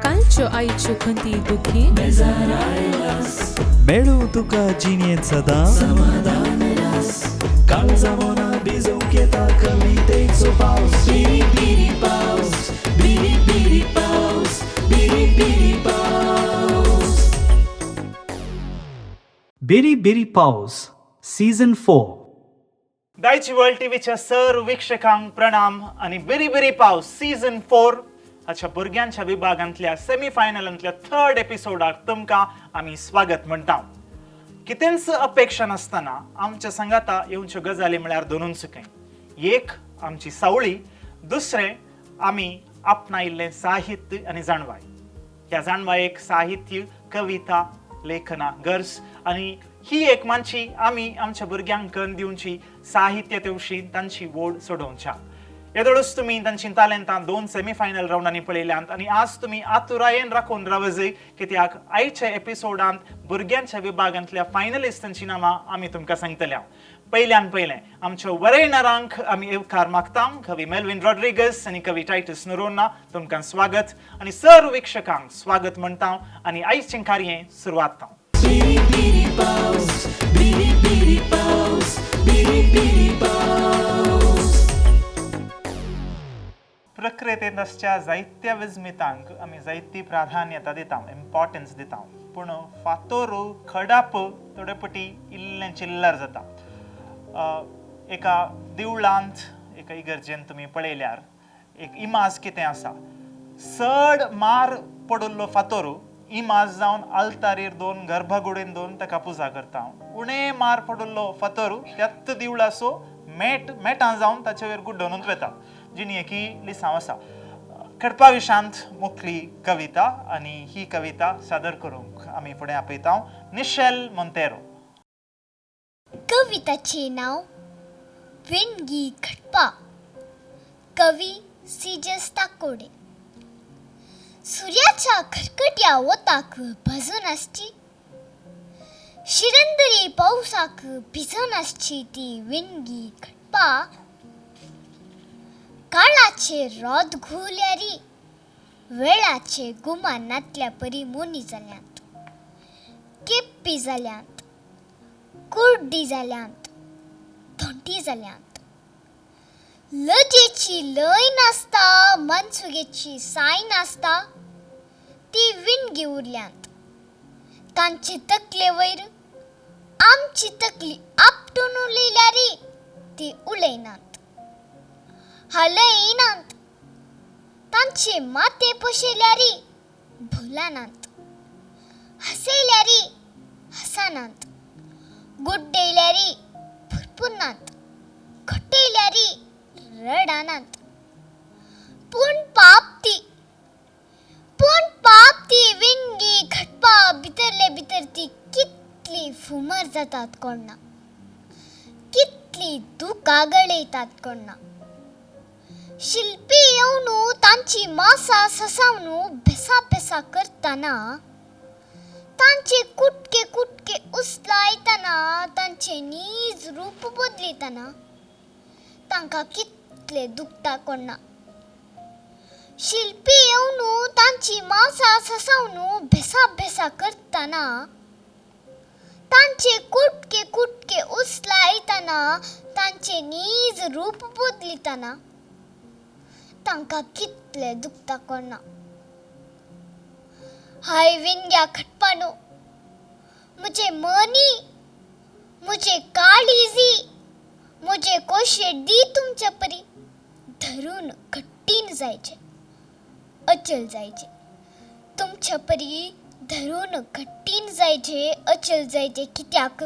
कालच्यो आयच्यो खंती दुखी मेळूं तुका जिणेंत सदां समाधान काळजा मना भिजोवंक येता कवितेचो पावस बिरी बिरी पावस बिरी बिरी पावस बिरी बिरी पावस. बिरी बिरी पावस सीझन 4. दायची वर्ल्ड टीव्हीच्या सर वीक्षकांक प्रणाम आनी बिरी बिरी पावस सीझन 4 हाच्या भुरग्यांच्या विभागांतल्या सेमी फायनलांतल्या थर्ड एपिसोडाक तुमकां आमी स्वागत म्हणटा. कितेंच अपेक्षा नासतना आमच्या सांगाता येवच्यो गजाली म्हळ्यार दोनूच कांय, एक आमची सावळी, दुसरें आमी आपणायिल्लें साहित्य आनी जाणवाय. ह्या जाणवायेक साहित्य, कविता, लेखना गरज आनी ही एक मानची आमी आमच्या भुरग्यांक कन्न दिवची साहित्य तेवशी तांची वोड सोडोवच्या. येदोळूच तुमी तांची तालेंतां 2 सेमीफायनल रावंडांनी पळयल्यांत आनी आज तुमी आतुरायेन राखून रावजय कित्याक आयच्या एपिसोडांत भुरग्यांच्या विभागांतल्या फायनलिस्टांची नांवां आमी तुमकां सांगतल्या. पयल्यान पयलें आमच्या वरयणारांक आमी येवकार मागता, कवी मेल्विन रॉड्रिगस आनी कवी टायटस नोरोन्हा, तुमकां स्वागत आनी सर वीक्षकांक स्वागत म्हणटा आनी आयचें कार्य सुरवात. बिरी बिरी पावस बिरी बिरी पावस बिरी बिरी पावस. प्रकृतींत आसच्या जायत्या विस्मितांक आमी जायती प्राधान्यता दिता, इम्पॉर्टन्स दिता, पूण फातोर खडाप थोडे पटी इल्लें चिल्लर जाता. एका देवळांत एका इगर्जेन तुमी पळयल्यार एक इमाज कितें आसा, चड मार पडिल्लो फातोर इमाज जावन आल्तारीर 2 गर्भगुडीन 2 ताका पुजा करता. उणें मार पडिल्लो फातोर त्याच देवळाचो मेट मेटां जावन ताचे वयर गुड्डोनूच वता, जिणी एक लिसांव आसा. खडपा विशांत मुखली कविता आनी ही कविता सादर करूंक आमी फुडें आपयता निशेल मोंतेरो. कविताचें नांव विणगी खटपा, कवी सीजस ताकोडे. सुर्याच्या खरकट्या वताक भाजून आसची, शिरंदरी पावसाक भिजून आसची ती विणगी खटपा. काळाचे रोद घुल्यारी वेळाचे गुमान नातल्या परी मोनी जाल्यांत, केप्पी जाल्यांत, कुर्डी जाल्यांत, धोंटी जाल्यांत. लजेची लय नासता, मनसुगेची साय नासता, ती विणगी उरल्यांत. तांचे तकले वयर आमची तकली आपटून उलयल्यारी ती उलयनात, हालयनात. तांचे माते पोशेल्यारी भुलानात, हसयल्यारी हसनात, गुड्डयल्यारी भुरपुरनात, खटयल्यारी रडानात. पूण पाप ती, पूण पाप ती विणगी खटपा भितरले भितर ती कितली फुमर जातात कोण्णा, कितली दुकां गळयतात कोण्णा. शिल्पी येवन तांची मासा ससावन भेसा भेसा करतना, तांचे कुटके कुटके उस्लायतना, तांचे नीज रूप बदलितना तांकां कितले दुखता कोण्णा. शिल्पी येवन तांची मासा ससावन भेसा भेसा करतना, तांचे कुटके कुटके उस्लायतना, तांचे नीज रूप बदलितना तांकां कितले दुखता कोण्णा. हाय विणग्या खटपानो, म्हजे मनी, म्हजे काळीजी, म्हजे कोशे दी तुमच्या परी धरून घट्टीन जायचे, अचल जायचे. तुमच्या परी धरून घट्टीन जायचे, अचल जायचे. कित्याक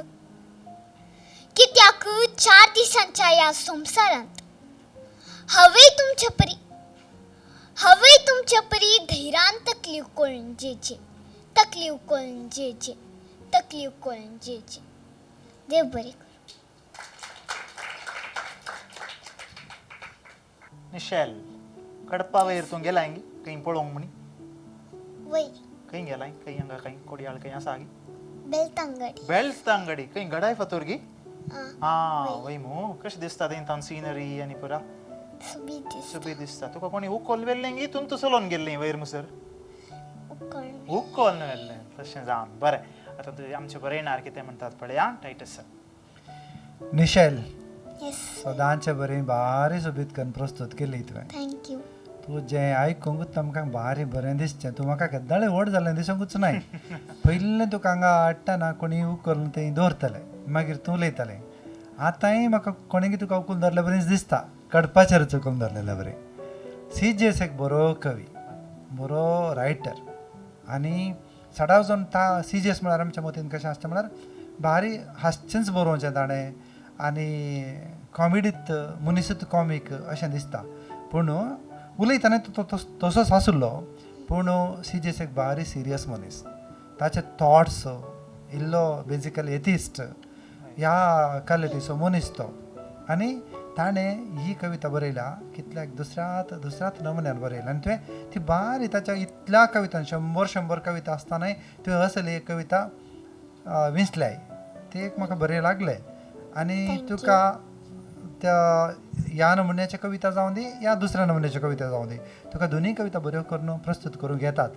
कित्याक 4 दिसांच्या ह्या संवसारांत हांवें तुमच्या परी, हांवें तुमच्या परी धैरान तकली उकळून जेचे, तकली उकळून जेचे, तकली उकळून जेचे. देव बरें करूं. निशेल, खडपा वयर तूं गेलाय खंय पळोवंक म्हणी? वय. खंय गेलाय? खंय हांगा खंय कोडयाळ खंय आसा गी? बेलतांगडी. बेलतांगडी खंय गडाय फातोर गी? आं वय मू, कशें दिसता थंय तांची सिनरी आनी पुरा सुबीत दिसता. सुबीत दिसता. तुका कोणी उखल व्हेल्लें गी तूं चलोवन गेल्लें वयर मुसर? कोण उकोल व्हेल्लें तशें जावन बरें. आतां तुजें आमचें बरयणार कितें म्हणटात पळया. Titus sir. Nischal, yes. सदांचे बरें भारी सोबीत करून प्रस्तूत केली तुवें. Thank you. तूं जें आयकूंकूच आमकां भारी बरें दिसचें. तूं म्हाका केद्दाळे व्हड जालें दिसूंकूच नाय. पयलें तुका हांगा हाडटना कोणी उखलून थंय दवरतले, मागीर तूं उलयतालें. आतांय म्हाका कोणें तुका उखलून धरले बरें दिसता, कडपाचेरच उखलून धरलेले बरें. सी जी एस एक बरो कवी, बरो रायटर आनी सदांच जावन ता सी जी एस म्हळ्यार आमच्या मतीन कशें आसता म्हळ्यार भारी हांसचेंच बरोवचें ताणें आनी कॉमेडीत मनीसूच कॉमीक अशें दिसता. पूण उलयतना तो तसोच आसलो, पूण सी जी एस एक भारी सिरियस मनीस. ताचे थॉट्स इल्लो बेजिकली एथिस्ट ह्या क्वालिटीचो मनीस तो. आनी ताणें ही कविता बरयल्या कितल्याक दुसऱ्यात दुसऱ्याच नमुन्यान बरयल्या आनी तुवें ती बारी ताच्या इतल्या कवितान शंबर शंबर कविता आसतनाय तुवें असली एक कविता विंचल्याय, ती एक म्हाका बरें लागलें. आनी तुका त्या ह्या नमुन्याच्या कविता जावं दी या दुसऱ्या नमुन्याच्यो कविता जावं दी, तुका दोनूय कविता बऱ्यो करून प्रस्तूत करूंक येतात.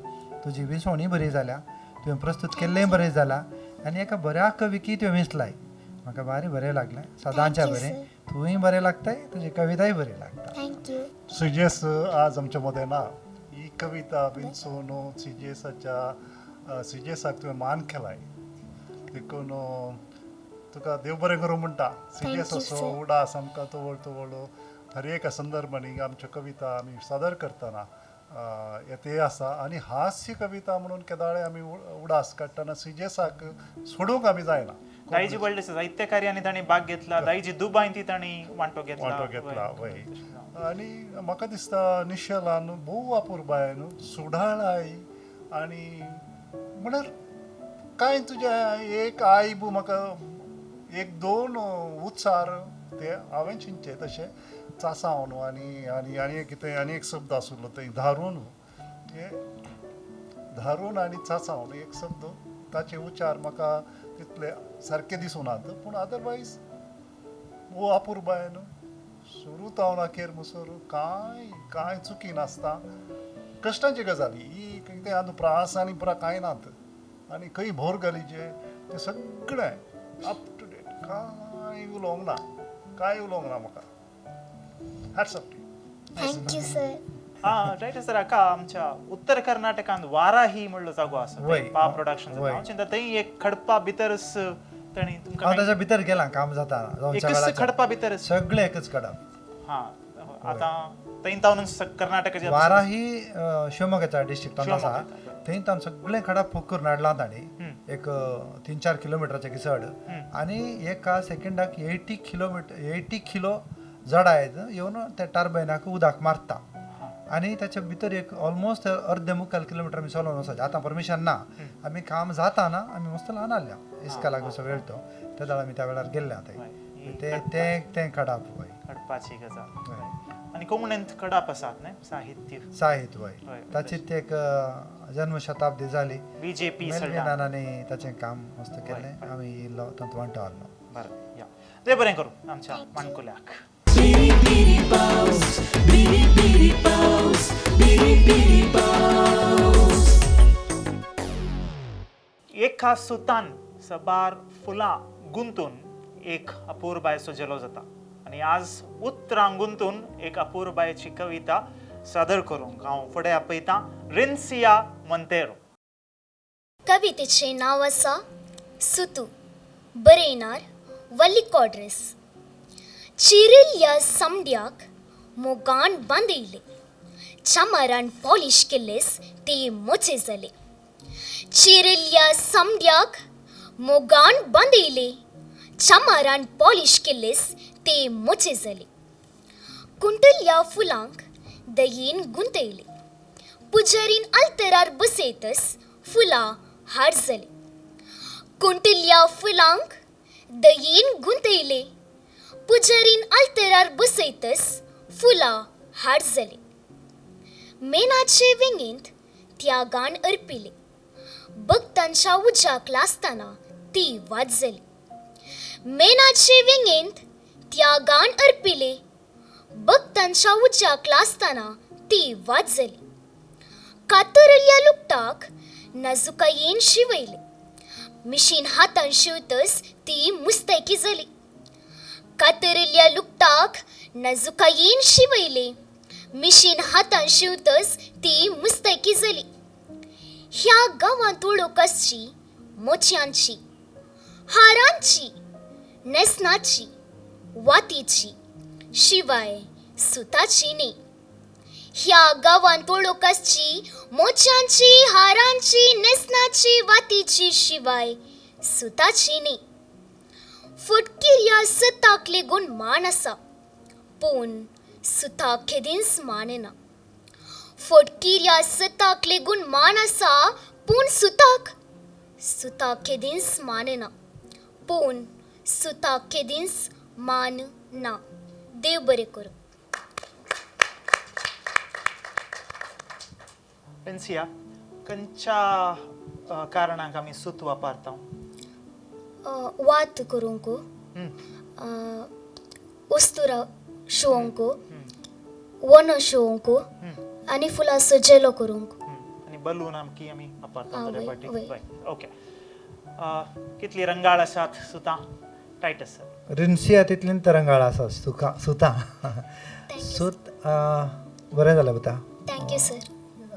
तुजी विंचवणी बरी जाल्या, तुवें प्रस्तूत केल्लें बरें जालां आनी एका बऱ्या कविकी तुवें विंचलाय. म्हाका भारी बरें लागलें, सदांच्या बरें. तुवूय बरें लागताय, तुजी कविताय बरी लागता. Thank you. C G S आज आमच्या मदें ना. ही कविता विंचून सीजीएसाच्या सीजीएसाक तुवें मान केलाय देखून तुका देव बरें करूं म्हणटा. सीजीएस असो उडास आमकां तवळ तवळ हर एका संदर्भांनी आमच्यो कविता आमी सादर करतना ते आसा. आनी हास्य कविता म्हणून केदाळे आमी उडास काडटना सीजीएसाक सोडूंक आमी जायना. दायजी वर्ल्ड जायते कार्यांनी तांणी भाग घेतला, दायजी दुबाय ती तांणी वांटो घेतला. वांटो घेतला वय. आनी म्हाका दिसता निशलान भोव अपुरबायेन सुडाळाय आनी म्हळ्यार कांय तुज्या एक आयबू म्हाका एक दोन उच्चार ते हांवें चिंतचे तशें चासांव न्हू आनी आनी आनी एक कितें आनी एक शब्द आसलो थंय धारून, हे धारून आनी चासांव एक शब्द ताचे उच्चार म्हाका तितले सारके दिसूनात, पूण अदरवायज वो अपुरबायेन सुरू तावन अखेर मुसर कांय कांय चुकी नासता. कश्टांची गजाली ही कितें आतां प्रास आनी पुरा कांय नात आनी खंय भोर घालीचे तें सगळें अप टू डेट, कांय उलोवंक ना, कांय उलोवंक ना म्हाका. Hats off to you. Thank you sir. हां रायट सर. हाका आमच्या उत्तर कर्नाटकांत वाराही म्हणलो जागो आसा, पा प्रोडक्शन हांव चिंता थंय एक खडपा भितरच तांणी तुमकां हांव ताच्या भितर गेला काम जाता एकच खडपा भितर सगळें एकच खडप. हां आतां थंय तावन कर्नाटकाच्या वाराही शिवमोग्गाच्या डिस्ट्रिक्टांत आसा, थंय तावन सगळें खडप फूक करून हाडलां तांणी एक 3-4 किलोमिटराचें चड आनी एका सेकंडाक 80 किलो जडाय येवन त्या टर्बायनाक उदक मारता आनी ताच्या भितर एक ऑलमोस्ट अर्दे मुखाल किलोमिटर आमी चलोवन वचपाचें. आतां परमिशन ना, आमी काम जाता ना आमी मस्त ल्हान आहल्या इस्कालाक असो वेळ तो त्या वेळार आमी त्या वेळार गेल्ले आतां तें तें तें खडप वय खडपाची गजाल. आनी कोंकणींत खडप आसात न्हय साहित्य साहित्य वय ताची ती एक जन्मशताब्दी जाली बीजेपी मेलविनानांनी ताचें काम मस्त केलें, आमी इल्लो तातूंत वांटो आहलो. बरें या देव बरें करूं आमच्या माणकुल्याक. बिरी बिरी पावस, बिरी बिरी पावस, बिरी बिरी पावस. एका सुतान सबार फुलां गुंतून एक अपुरबायेचो झेलो जाता आनी आज उतरां गुंतून एक अपुरबायेची कविता सादर करूंक हांव फुडें आपयतां रिन्सिया मोंतेरो. कवितेचें नांव आसा सुतू. बरयणार वल्ली कॉड्रेस. चिरिल्ल्या समड्याक मोगान बांदयले, चामारान पॉलिश केल्लेस ते मोचे जाले. चिरिल्ल्या समड्याक मोगान बांदयले, चामारान पॉलिश केल्लेस ते मोचे जाले. कुंटल्या फुलांक दयेन गुंतयले, पुजारीन आल्तरार बसयतस फुलां हार जाले. कुंटल्या फुलांक दयेन गुंतयले, पुजारीन आल्तरार बसयतस फुलां हार जाले. मेनाचे वेंगेंत त्यागान अर्पिले, भक्तांच्या उज्याक लासतना ती वाद जाली. मेनाचे वेंगेंत त्यागान अर्पिले, भक्तांच्या उज्याक लासतना ती वाद जाली. कातरल्या लुकटाक लुगटाक नाजुकायेन शिवयले मिशीन हातान शिवतस ती मुस्तैकी जाली कातरिल्ल्या लुगटाक नाजुकायेन शिवयले मिशीन हातान शिवतस ती मुस्तैकी जाली ह्या गांवांत वळख आसची मोच्यांची हारांची नेसनाची वातीची शिवाय सुताची न्ही ह्या गांवांत वळख आसची मोच्यांची हारांची नेसनाची वातीची शिवाय सुताची न्ही फटकिऱ्या सताक लेगून मान आसा पूण सुताक केदींच मान येना फटकिऱ्या सताक लेगून मान आसा पूण सुताक सुताक केदींच मान येना पूण सुताक केदींच मान ना. देव बरें करूं. पेन्सिया, खंयच्या कारणाक आमी सूत वापरता? वात करूंक, वस्तुरा शिवोंक, वन शिवोंक आनी फुलां सजेलो करूंक आनी बलून आमकी आमी वापरता. ओके, कितली रंगाळ आसात सुतां? Titus sir. रिन्सिया तितलीं तरंगाळ आसा सुतां. सूत बरें जालें पुता. Thank you sir.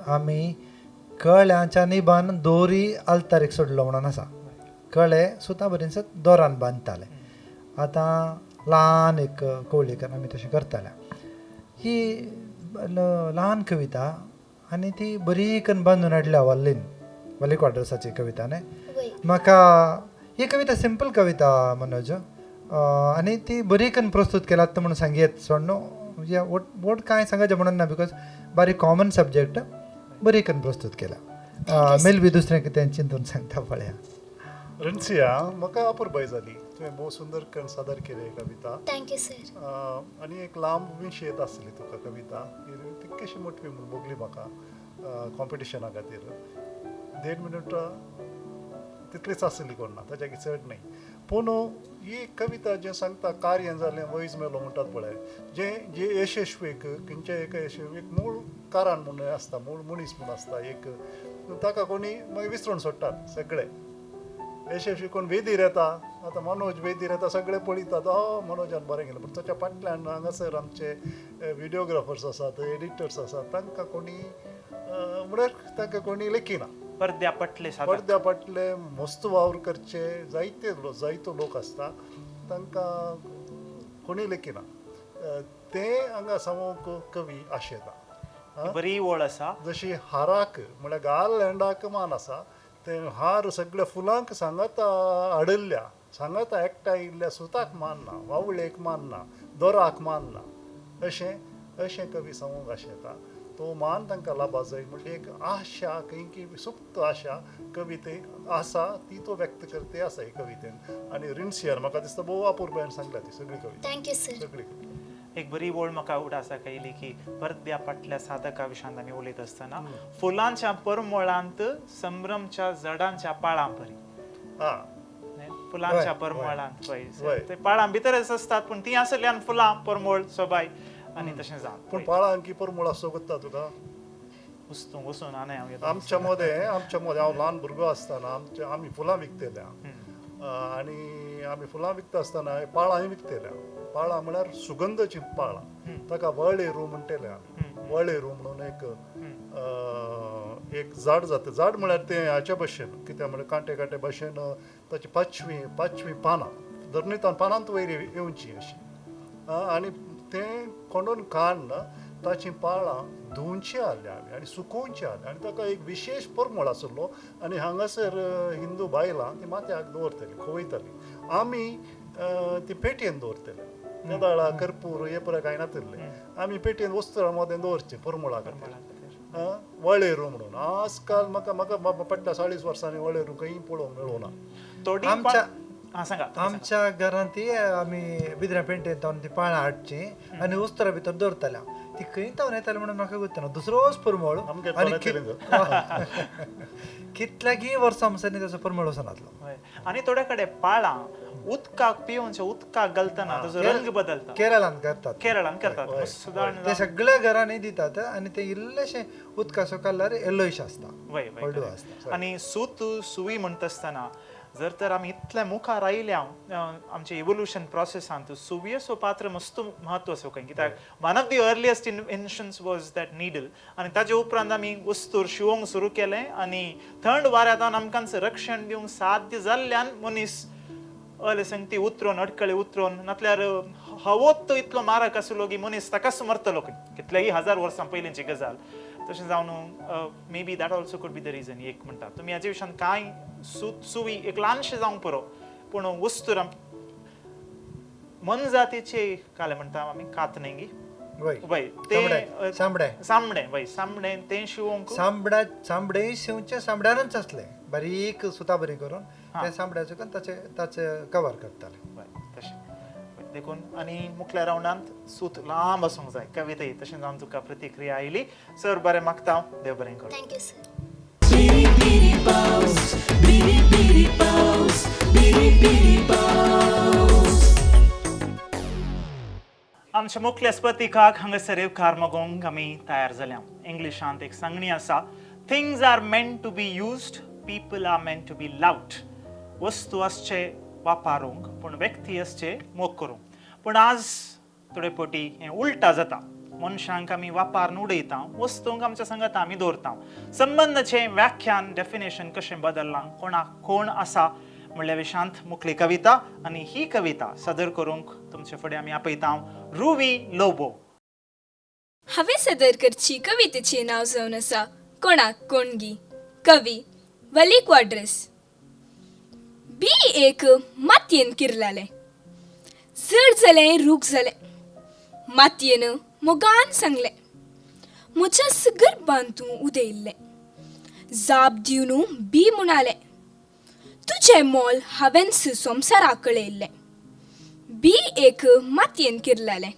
आमी कळ्यांच्या निबान दोरी आल्तारीक सोडलो म्हणून आसा. कळे सुतां बरींच दोरान बांदताले, आतां ल्हान एक कवळीकर आमी तशें करताले. ही ल्हान कविता आनी ती बरी करून बांदून हाडल्या वाल्लीन, वाली क्वाड्रसाची कविता न्ही. म्हाका ही कविता सिंपल कविता मनोज, आनी ती बरी करून प्रस्तूत केलात म्हणून सांगयेत सोड न्हू, म्हणजे वोट कांय सांगाचें म्हणून ना, because बारीक कॉमन सब्जेक्ट बरी करून प्रस्तूत केला. मेलवी दुसरें कितें चिंतून सांगता पळया. रिन्सिया, म्हाका अपुरबाय जाली, तुवें भोव सुंदर करून सादर केली कविता. Thank you sir. आनी एक लांब विशयत आसली तुका कविता, ती कशी मोटवी म्हूण भोगली म्हाका कॉम्पिटिशना खातीर. 1.5 मिनट तितलीच आसली कोण ना, ताच्या चड न्हय. पूण ही कविता जें सांगता कार्य जालें वैज मेलो म्हणटात पळय, जें जे यशस्वीक खंयच्या एका यशस्वीक मूळ कारण म्हूण आसता, मूळ मनीस म्हूण आसता एक, ताका कोणी मागीर विसरून सोडटात सगळे. यशस्वी कोण वेदीर येता, आतां मनोज वेदीर येता, सगळे पळयतात, ओ मनोजान बरें केलें, पूण ताच्या फाटल्यान हांगासर आमचे विडियोग्राफर्स आसात, एडिटर्स आसात, तांकां कोणी म्हळ्यार तांकां कोणी लेखिना. पडद्या पटले, पडद्या पटले मस्त वावर करचे जायते जायतो लोक आसता, तांकां कोणी लेखिना. ते हांगा सांगूंक कवी आशेता. बरी वळ आसा. जशी हाराक म्हळ्यार गाल लेंडाक मान आसा, ते हार सगळ्या फुलांक सांगाता हाडिल्ल्या, सांगाता एकठांय आयिल्ल्या सुताक मान ना, वावळेक मान ना, दोराक मान ना, अशें अशें कवी सांगूंक आशेता. तो मान तांकां लाभा जाय म्हणजे एक आशा, खंय की सुप्त आशा कविते आसा, ती तो व्यक्त करते आसा ही कवितेन. आनी रिन्सियान म्हाका दिसता भोव अपुरबायेन सांगल्या ती सगळी कविता. Thank you sir. सगळी कविता. एक बरी वळ म्हाका उडासाक आयली की पडद्या फाटल्या साधका विशयांत आमी उलयत आसतना फुलांच्या परमळांत संभ्रमच्या जडांच्या पाळां परी. फुलांच्या परमळांत पळय ते पाळां भितरच आसतात, पूण ती आसल्यान फुलां परमळ सोबाय आनी तशें जावन. पूण पाळां की परमळ आसचो कोत्ता तुका वचून आनी आमच्या मदें, आमच्या मदें हांव ल्हान भुरगो आसतना आमच्या आमी फुलां विकतेल्या, आनी आमी फुलां विकता आसतना पाळांय विकतेल्या. पाळां म्हळ्यार सुगंधाचीं पाळां, ताका वळेरू म्हणटले आमी. वळेरू म्हणून एक एक झाड जाता. झाड म्हळ्यार तें हाच्या भशेन कित्याक म्हळ्यार कांटे कांटे भशेन ताची पांचवी पांचवी पानां धरणीतान पानांत वयर येवची अशी, आनी तें कोंडून काडून ताचीं पाळां धुवची आहल्या आमी आनी सुकोवची आहल्या, आनी ताका एक विशेश परमळ आसलो. आनी हांगासर हिंदू बायलां ती माथ्याक दवरतली, खोवयताली. आमी ती पेटयेन दवरतले, नेदाळा कर्पूर हे पळय कांय नातिल्लें, आमी पेटयेन वस्त्रां मदें दवरचें परमळा खातीर, वळेरू म्हणून. आजकाल म्हाका म्हाका फाटल्या 40 वर्सांनी वळेरू खंय पळोवंक मेळूं ना. आमच्या हां, सांगा तुमी सांगा. आमच्या घरांत ती आमी बिद्र्या पेंटेंत तावन ती पाळां हाडची आनी उस्तरा भितर दवरताले. ती खंय तावन येताली म्हणून म्हाका गुत्तना दुसरोच परमळ आमगे आनी कितल्यागी वर्सां म्हणसर ताचो परमळ वचनातलो. हय. आनी थोड्या कडेन पाळां उदकाक पिवनचे उदकाक घालतना ताचो रंग बदलता. केरळांत करतात. केरळांत करतात सुदारण. ते सगळ्या घरांनी दितात आनी ते इल्लेशे उदकाचो कलर येलोइश आसता, वय वय हळदुवो आसता. आनी सूत सुवी म्हणटा आसतना जर तर आमी इतले मुखार आयल्या आमच्या इवोल्युशन प्रोसेसांत सुवयेचो पात्र मस्त म्हत्वाचो खंय, कित्याक one of the earliest inventions was that needle. आनी ताजे उपरांत आमी वस्तूर शिवोंक सुरू केलें आनी थंड वाऱ्यांत आमकां रक्षण दिवंक साध्य जाल्ल्यान मनीस अले संगती उतरोन अडकळे उतरोन, नातल्यार हवोत तो इतलो मारक आसलो की मनीस ताकाच मरतलो खंय, कितल्याही हजार वर्सां पयलींची गजाल. तशें जावन maybe that also could be the reason. एक म्हणटा तुमी हाजे विशयान कांय सूत सुवी एक ल्हानशें जावंक पुरो, पूण वस्तूर मनजातीचे काले म्हणटा आमी कात न्ही गी वय ते सांबडे सांबडे वय सांबडे तें शिवोंक सांबड्या सांबडे शिवचें सांबड्यानूच आसलें, बारीक सुता बरी करून ते सांबड्याचो ताचे ताचे कवर करताले. वय तशें देखून आनी मुखल्या रावंडांत सूत लांब आसूंक जाय कविता. तशें जावन तुका प्रतिक्रिया आयली सर, बरें मागता, देव बरें करूं. Thank you sir. बिरी बिरी पावस, बिरी बिरी पावस, बिरी बिरी पावस. आमच्या मुखल्या स्पर्धिकाक हांगासर येवकार मागोवंक आमी तयार जाल्या. इंग्लिशांत एक सांगणी आसा, things are meant to be used, people are meant to be loved. वस्तू आसचे वापरूंक पूण व्यक्ती आसचे मोग करूंक. पूण आज थोडे पटी हें उल्टा जाता. मनशांक आमी वापारून उडयता, वस्तूंक आमच्या सांगाता आमी दवरता. संबंदाचें व्याख्यान डेफिनेशन कशें बदल्लां, कोणाक कोण आसा म्हणल्या विशांत मुखली कविता. आनी ही कविता सादर करूंक तुमचे फुडें आमी आपयता रुवी लोबो. हांवें सादर करची कवितेचें नांव जावन आसा कोणाक कोणगी. कवी वली क्वाड्रस. बी एक मातयेन किरलालें, जड जालें रूख जालें, मातयेन मोगान सांगलें, म्हज्या गर्भान तूं उदयल्लें. जाप दिवन बी म्हणालें, तुजें मोल हांवें संवसाराक कळयल्लें. बी एक मातयेन किरलालें,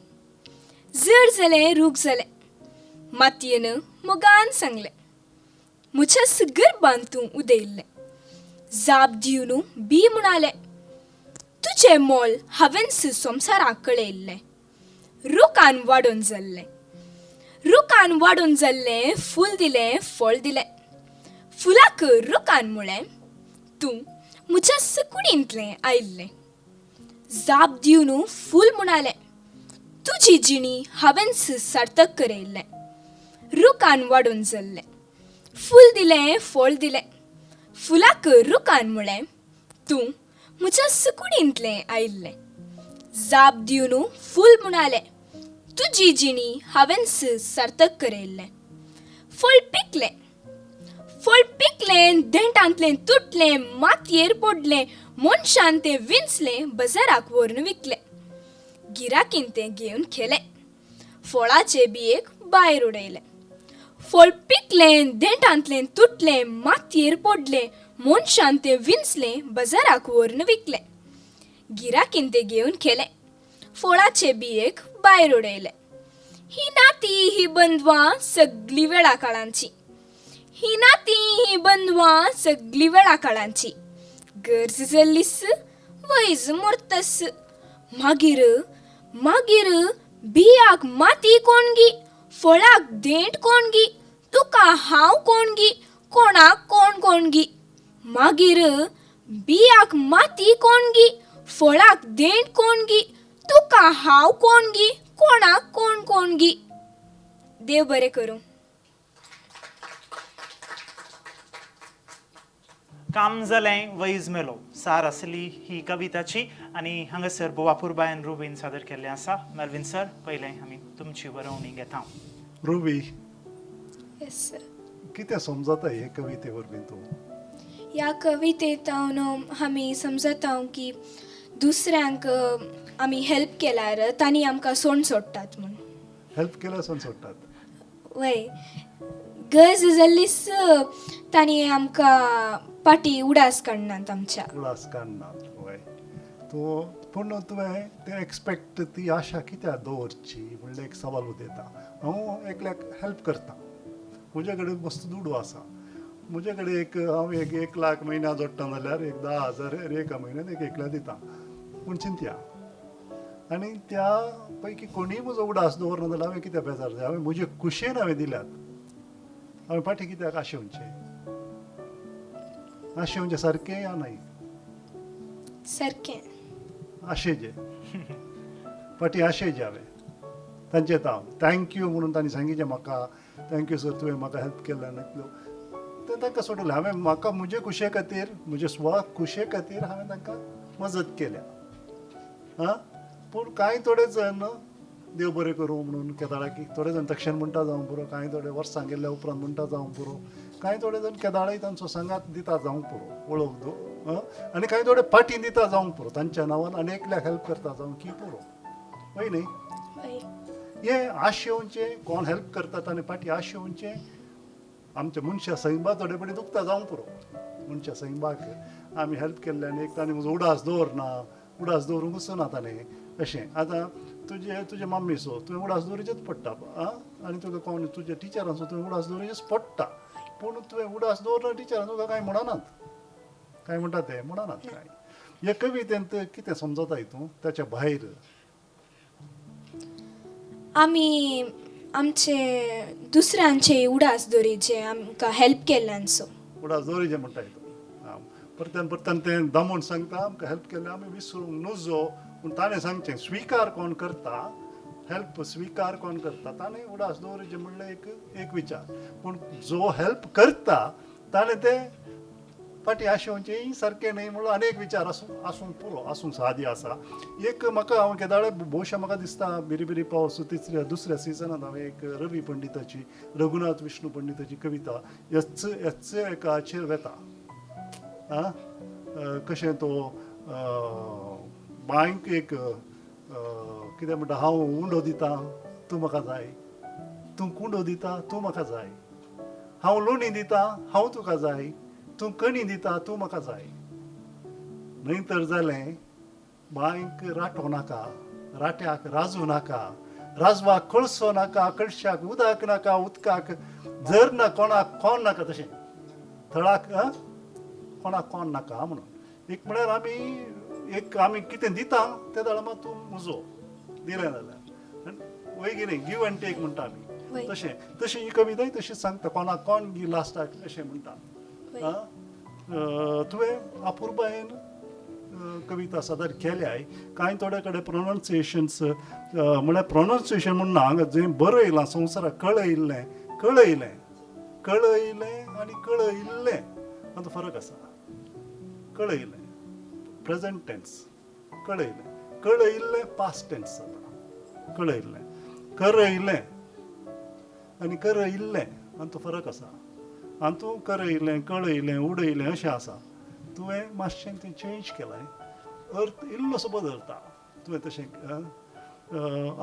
जड जालें रूख जालें, मातयेन मोगान सांगलें, म्हज्या गर्भान तूं उदयल्लें. जाप दिवन बी म्हणालें, तुजें मोल हांवें संवसाराक कळयल्लें. रुखान वाडोवन जाल्लें, रुखान वाडोवन जाल्लें, फूल दिलें फळ दिलें, फुलाक रुखान म्हळें, तूं म्हज्या कुडींतलें आयिल्लें. जाप दिवन फूल म्हणालें, तुजी जिणी हांवें सार्थक करयल्लें. रुखान वाडोवन जाल्लें, फूल दिलें फळ दिलें, फुलाक रुखान म्हळें, तूं म्हज्या कुडींतलें आयिल्लें. जाप दिवन फूल म्हणालें, तुजी जिणी हांवें सार्थक करयल्लें. फळ पिकलें, फळ पिकलें, देंठांतलें तुटलें, मातयेर पडलें, मनशान तें विंचलें, बाजाराक व्हरून विकलें, गिराकीन तें घेवन खेलें, फळाचे बियेक भायर उडयलें. फळ पिकलें, देंठांतलें तुटलें, मातयेर पडलें, मनशान तें विंचलें, बाजाराक व्हरून विकलें, गिराकीन तें घेवन खेलें, फळाचे बियेक भायर उडयलें. ही नाती ही बंधवां सगळीं वेळा काळांची, ही नाती ही बंधवां सगळीं वेळा काळांची. गरज जाल्लीस वैज मोरतस, मागीर मागीर बियाक माती कोणगी, फळाक देंठ कोणगी, तुका हांव कोणगी, कोणाक कोण कोणगी. मागीर बियाक माती कोणगी, फळाक देंठ कोणगी, तुका हांव कोणगी, कोणाक कोण कोणगी. देव बरें करूं. काम जालें वैज मेलो सार आसली ही कविताची. आनी हांगासर बोवापूरबायन रुबीन सादर केल्लें आसा. मेल्विन सर, पयलें आमी तुमची बरोवणी घेता. रुबी, येस सर. कितें समजता हे कविते वरवीं तूं? ह्या कवितेंत आमी समजता की दुसऱ्यांक आमी हेल्प केल्यार तांणी आमकां सोण सोडटात म्हूण. हेल्प केल्यार सोण सोडटात? वय, गरज जाल्लीच तांणी आमकां पाटी उडास काडनात आमच्या. उडास काडनात. वय. तूं पूण तुवें तें एक्सपेक्ट ती आशा कित्याक दवरची म्हणल्यार एक सवाल उदयता. हांव एकल्याक हेल्प करता, म्हजे कडेन मस्त दुडू आसा, म्हजे कडेन एक हांव एक 1 लाख म्हयन्या जोडटा जाल्यार एक 10,000 एका म्हयन्यान एक एकल्या दिता पूण चिंतया. आनी त्या पैकी कोणीय म्हजो उडास दवरना जाल्यार हांवें कित्याक बेजार जाय? हांवें म्हजे खुशयेन हांवें दिल्यात, हांवें फाटीं कित्याक आशेवचें? आशेवचें सारकें या न्हय? सारकें आशेचें फाटीं आशेचें हांवें तांचें हांव thank you म्हणून तांणी सांगिचें म्हाका, thank you sir तुवें म्हाका हेल्प केलें आनी इतलो तें तांकां सोडलें. हांवें म्हाका म्हजे खुशये खातीर, म्हजे स्वा खुशये खातीर हांवें तांकां मजत केल्या. आं, पूण कांय थोडे जण देव बरें करूं म्हणून केदाळाकी थोडे जाण तक्षण म्हणटा जावंक पुरो, कांय थोडे वर्सां गेल्ल्या उपरांत म्हणटा जावंक पुरो, कांय थोडे जाण केदाळाय तांचो सांगात दिता जावंक पुरो, वळख दो आनी कांय थोडे पाटी दिता जावंक पुरो तांच्या नांवान आनी एकल्याक हेल्प करता जावंक की पुरो. हय न्ही? हें आशेवचें कोण हेल्प करतात आनी पाटी आशेवचें आमच्या मनशा सैंबा थोडे पडी दुखता जावंक पुरो. मनशा सैंबाक आमी हेल्प केल्ले आनी एक ताणें म्हजो उडास दवरना, उडास दवरूंकच ना ताणें अशें. आतां तुजे तुजे मम्मीचो तुवें उडास दवरिचेच पडटा आं, आनी तुका कोण तुज्या टिचरांचो तुवें उडास दवरिचेच पडटा, पूण तुवें उडास दवरना टिचरां तुका कांय म्हणनात, कांय म्हणटा ते म्हणनात कांय. हे कवितेंत कितें समजताय तूं ताच्या भायर? आमी आमचे दुसऱ्यांचे उडास दवरिचे आमकां हेल्प केल्ल्यांचो उडास दवरिचे म्हणटाय तूं. आं, परत्यान परत्यान तें दामून सांगता आमकां हेल्प केल्लें आमी विसरूंक नुजो, पूण ताणें सांगचें स्विकार कोण करता, हेल्प स्विकार कोण करता ताणें उडास दवरिचें म्हणलें एक एक विचार. पूण जो हेल्प करता ताणें तें फाटीं आशेवचें सारकें न्हय म्हणून अनेक विचार आसूं आसूंक पुरो, आसूंक सादी आसा. एक म्हाका हांव केदाळे भोवशा म्हाका दिसता बिरी बिरी पावस तिसऱ्या दुसऱ्या सिजनांत हांवें एक रवी पंडिताची, रघुनाथ विष्णू पंडिताची कविता हेच हेच एकाचेर वेता. आं, कशें तो बांयक एक कितें म्हणटा, हांव उंडो दिता तूं म्हाका जाय, तूं कुंडो दिता तूं म्हाका जाय, हांव लोणी दिता हांव तुका जाय, तूं कणी दिता तूं म्हाका जाय. न्हय तर जालें बांयक राटो नाका, राट्याक राजू नाका, राजवाक कळसो नाका, कळशाक उदक नाका, उदकाक जर ना कोणाक कोण नाका, तशें थळाक कोणाक कोण नाका म्हणून. एक म्हळ्यार आमी एक आमी कितें दिता ते जाल्यार मात तूं म्हजो दिलें जाल्यार वय की न्ही, गिव एंड टेक म्हणटा आमी तशें. तशें ही कविताय तशीच सांगता कोणाक कोण गी लास्टाक अशें म्हणटा. तुवें अपुरबायेन कविता सादर केल्याय. कांय थोडे कडेन प्रोनाउन्सिएशन्स म्हळ्यार प्रोनाउन्सिएशन म्हूण ना, हांगा जंय बरयलां संवसाराक कळयल्लें, कळयलें, कळयलें आनी कळयल्लें हातूंत फरक आसा. कळयलें प्रेझेंट टेन्स, कळयलें, कळयल्लें पास्ट टेन्स जाता. कळयल्लें, करयलें आनी करयल्लें हातूंत फरक आसा. हातूंत करयलें, कळयलें, उडयलें अशें आसा. तुवें मातशें तें चेंज केलें, अर्थ इल्लोसो बदलता तुवें तशें.